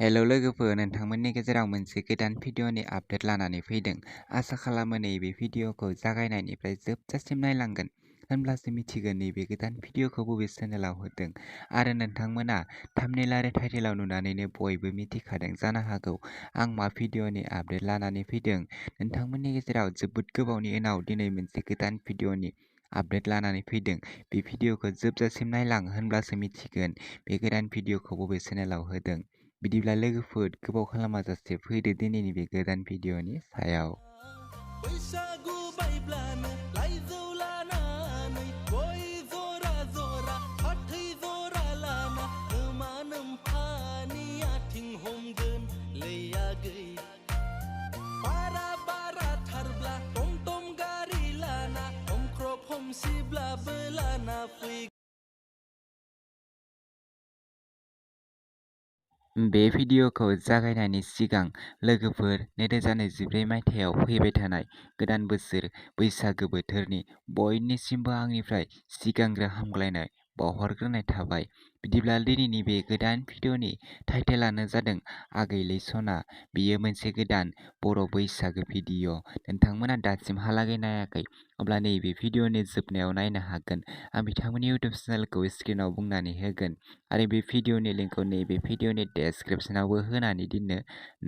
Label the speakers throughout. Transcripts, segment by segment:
Speaker 1: Hello लोगोफोर, नोंथांमोननि गेजेराव मोनसे गोदान भिडिअनि आपडेट लानानै फैदों। आसा खालामो नैबे भिडिअखौ जागायनायनिफ्राय जोबजासिम नायलांगोन, होनब्लासो मिथिगोन नैबे गोदान भिडिअखौ बबे चेनेलाव होदों। आरो नोंथांमोना थाम्बनेल आरो टाइटेलाव नुनानैनो बयबो मिथिखादों जानो हागौ आं मा भिडिअनि आपडेट लानानै फैदों। नोंथांमोननि गेजेराव जोबोद गोबावनि उनाव दिनै मोनसे गोदान भिडिअनि आपडेट लानानै फैदों। बे भिडिअखौ जोबजासिम नायलां, होनब्लासो मिथिगोन बे गोदान भिडिअखौ बबे चेनेलाव होदों। बिदिब्ला लोगोफोर, गोबाव खालामाजासे फैदो दिनैनि बे गोदान भिडिअनि सायाव।
Speaker 2: बैसागु बायब्लानो लाइजौ लानानै गय जरा जरा फाथै जरा लाना नोमा नोम्फानि आथिं हमगोन लैयागै। बारा बारा थारब्ला टमटम गारि लाना हमख्रब हमसिब्लाबो लाना फै।
Speaker 1: बे भिडिअखौ जागायनायनि सिगां लोगोफोर, 2024 मायथाइयाव फैबाय थानाय गोदान बोसोर बैसागो बोथोरनि बयनिसिमबो आंनिफ्राय सिगांग्रो हामग्लायनाय बावहरग्रोनाय थाबाय। बिदिब्ला दिनैनि बे गोदान भिडिअनि टाइटेलानो जादों आगैलै सना। बेयो मोनसे गोदान बर' बैसागो भिडिअ। नोंथांमोना दासिमहालागै नायाखै, अब्ला नैबे भिडिअनि जोबनायाव नायनो हागोन। आं बिथांमोननि इउटुब चेनेलखौ स्क्रिनाव बुंनानै होगोन आरो बे भिडिअनि लिंकखौ नैबे भिडिअनि डेस्क्रिप्शनावबो होनानै दोननो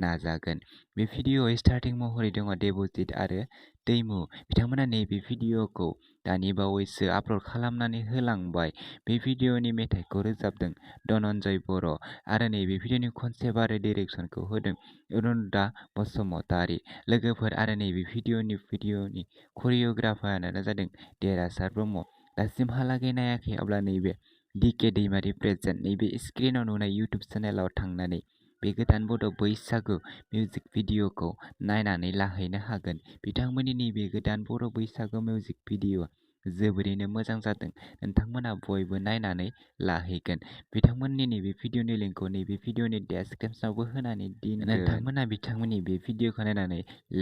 Speaker 1: नाजागोन। बे भिडिअआव स्टार्टिं महरै दङ देबजित आरो दैमु। बिथांमोना नैबे भिडिअखौ दानि बावैसो आपल'ड खालामनानै होलांबाय। बे भिडिअनि मेथाइखौ रोजाबदों धनन्जय बर' आरो नैबे भिडिअनि कनसेप्ट आरो डिरेक्सनखौ होदों अरुणदा बसुमतारी। लोगोफोर, आरो नैबे भिडिअनि करिय'ग्राफारानो जादों देरहासार ब्रह्म। दासिमहालागै नायाखै, अब्ला नैबे DK दैमारि प्रेजेन्ट नैबे स्क्रिनाव नुनाय इउटुब चेनेलाव थांनानै बे गोदान बड' बैसागु मिउजिक भिडिअखौ नायनानै लाहैनो हागोन। बिथांमोननि नैबे गोदान बर' बैसागु मिउजिक भिडिअ जोबोरैनो मोजां जादों। नोंथांमोना बयबो नायनानै लाहैगोन। बिथांमोननि नैबे भिडिअनि लिंकखौ नैबे भिडिअनि डेस्क्रिप्शनावबो होनानै दोनगोन। नोंथांमोना बिथांमोननि बे भिडिअखौ नायनानै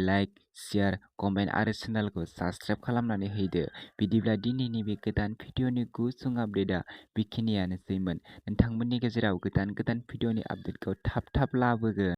Speaker 1: लाइक, शेयार, कमेन्ट आरो चेनेलखौ साबस्क्राइब खालामनानै होदो। बिदिब्ला दिनैनि बे गोदान भिडिअनि गुसुं आपडेटआ बेखिनियानोसैमोन। नोंथांमोननि गेजेराव गोदान भिडिअनि आपडेटखौ थाब लाबोगोन।